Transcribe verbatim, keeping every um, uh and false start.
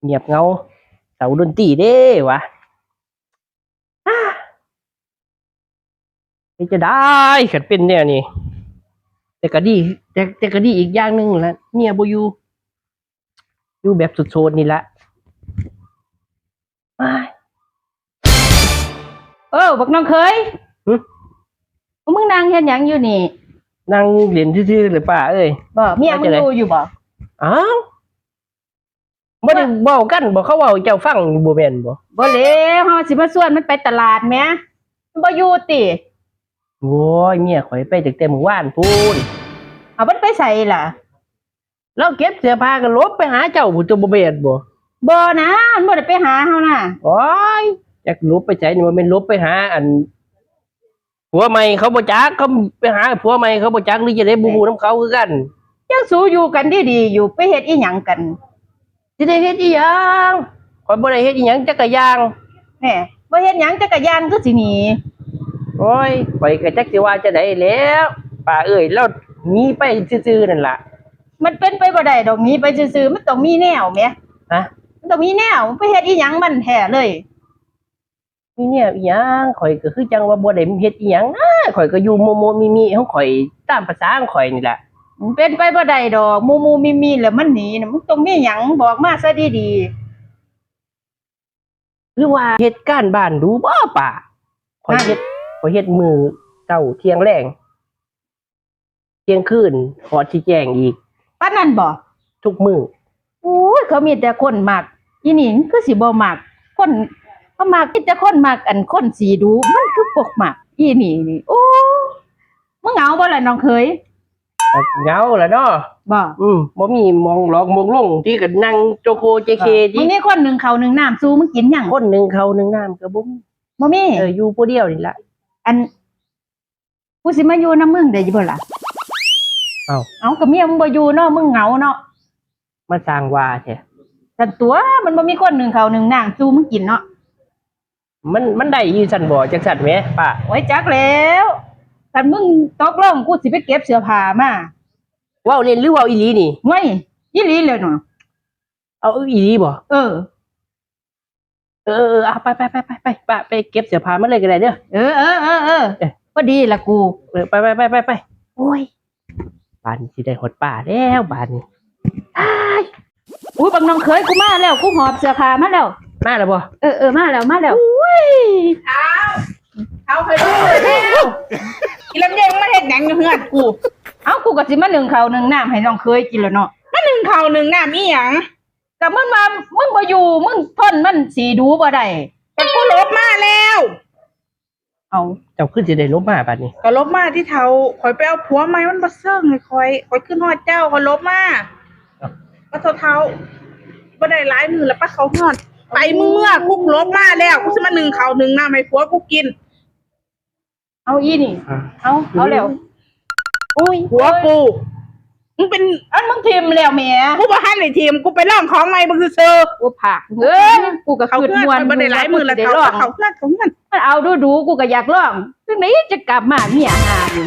เงียบเหงา เสาดนตรีเด้วะ อ้า เฮ็ดจะได้ คันเป็นแนวนี้ แต่ก็ดี แต่ แต่ก็ดีอีกอย่างหนึ่งละ เมียบ่อยู่ อยู่แบบโสดๆนี่ละ อ้าย เออ บักน้องเขย หึ มึงนั่งเฮ็ดหยังอยู่นี่ นั่งเล่นซื่อๆเลยป้าเอ้ย บ่ เมียมึงอยู่อยู่บ่ อ้าว บ่ได้เว้ากันบ่ เขาเว้าให้เจ้าฟังอยู่บ่แม่นบ่ บ่แล้ว เฮาสิมาชวนมันไปตลาดแหม มันบ่อยู่ติ โอ้ย เมียข่อยไปตั้งแต่มื้อวานพู้น เอามันไปไสล่ะ ลาวเก็บเสื้อผ้าก็หลบไปหาเจ้าพู้นตัว บ่แม่นบ่ บ่นะ มันบ่ได้ไปหาเฮานะ โอ้ย จักหลบไปไสนี่ บ่แม่นหลบไปหาอัน ผัวใหม่เขาบ่จัก เขาไปหาผัวใหม่เขาบ่จัก หรือจะได้บ่ฮู้นำเขาคือกัน จักสูอยู่กันดีๆอยู่ ไปเฮ็ดอีหยังกัน สิได้เฮ็ดอีหยัง ข่อยบ่ได้เฮ็ดอีหยังจักอย่าง แหม บ่เฮ็ดหยังจักอย่างคือสิหนี โอ้ย ข่อยก็จักสิว่าจั่งใดแล้ว ป้าเอ้ย ลาวหนีไปซื่อๆนั่นล่ะ มันเป็นไปบ่ได้ดอก หนีไปซื่อๆ มันต้องมีแนวแหม ฮะ มันต้องมีแนว ไปเฮ็ดอีหยังมันแท้เลย มีแนวอีหยัง ข่อยก็คือจั่งว่าบ่ได้เฮ็ดอีหยังนะ ข่อยก็อยู่โมโมมิมิของข่อย ตามภาษาของข่อยนี่ล่ะ มันเป็นไปบ่ได้ดอก โมโมมิมิแล้วมันหนีน่ะ มันต้องมีหยัง บอกมาซะดีๆ หรือว่าเฮ็ดการบ้านดูบ่ป้า ข่อยเฮ็ด ฮะ ข่อยเฮ็ดมื้อเช้า เที่ยง แลง เที่ยงคืน ฮอดสิแจ้งอีก ปานนั้นบ่ ทุกมื้อ โอ้ย เขามีแต่คนมัก อีนี่มันคือสิบ่มัก คน เขามัก มีแต่คนมัก อันคนสีดู มันคือบ่มัก อีนี่นี่ โอ้ มึงเหงาบ่ล่ะน้องเขย เหงาล่ะเนาะ บ่ อืม บ่มีหม่องหลอกหม่องลง ที่ก็นั่งโจโคเจเค บ่ ที่ มึงมีคนนึ่งข้าวนึ่งน้ำสู่มึงกินยัง คนนึ่งข้าวนึ่งน้ำก็บ่มี บ่มี เออ อยู่ผู้เดียวนี่ล่ะ อัน กูสิมาอยู่นำมึงได้อยู่บ่ล่ะ เอ้า เอ้า ก็เมียมึงบ่อยู่เนาะ มึงเหงาเนาะ มาสร้างว่าแท้ ซั่นตั๊ว มันบ่มีคนนึ่งข้าวนึ่งน้ำสู่มึงกินเนาะ มัน มันได้อยู่ซั่นบ่ จั่งซั่นแหมป้า โอ้ย จักแล้ว คันมึงตกลง กูสิไปเก็บเสื้อผ้ามา เว้าเล่นหรือเว้าอีหลีนี่ เว้ย อีหลีเลยเนาะ เอาอีหลีบ่ เออ เออ เออ เออ เอาไป ไป ไป ไป ไป ป้า ไปเก็บเสื้อผ้ามาเลยก็ได้เด้อ เออ เออ เออ เออ เออ พอดีละกู เออ ไป ไป ไป ไป ไป โอ้ย บาดนี้สิได้ฮอดป้าแล้วบาดนี้ อ้าย อุ้ย บักน้องเขยกูมาแล้ว กูหอบเสื้อผ้ามาแล้ว มาแล้วบ่ เออ เออ มาแล้ว มาแล้ว อุ้ย เท้า เท้าเคยรู้แล้ว อีลำไยมึงมาเฮ็ดหยังอยู่เฮือนกู เอ้า กูก็สิมานึ่งข้าวนึ่งน้ำให้น้องเขยกินแล้วเนาะ มานึ่งข้าวนึ่งน้ำอีหยัง ก็มึงว่ามึงบ่อยู่ มึงทนมันสีดูบ่ได้ แต่กูหลบมาแล้ว เอา เจ้าคือสิได้หลบมาบาดนี้ ก็หลบมาที่เท้า ข่อยไปเอาผัวใหม่ มันบ่เซิงให้ข่อย ข่อยขึ้นฮอดเจ้า ข่อยหลบมา เอ้า ก็เท้าๆ บ่ได้หลายมื้อแล้ว ไปเข้าเฮือน ไปมึงเมื่อ กูหลบมาแล้ว กูสิมานึ่งข้าวนึ่งน้ำให้ผัวกูกิน เอาอีนี่ อ่ะ เอา เอาแล้ว อุ้ย ผัวกู มึงเป็น อันมึงถิ่มแล้วแหม กูบ่ทันได้ถิ่ม กูไปลองของใหม่มึงซื่อๆ โอ้ ผากเอ้ย กูก็ เข้า คิด เฮือน ม่วน ไปบ่ได้หลายมื้อแล้ว อยู่ เท้า ว่ากูสิได้ลอง เข้าเฮือน เข้าเฮือน มันเอาดูๆ กูก็อยากลอง จั่งใดจะกลับมาเมียหานี่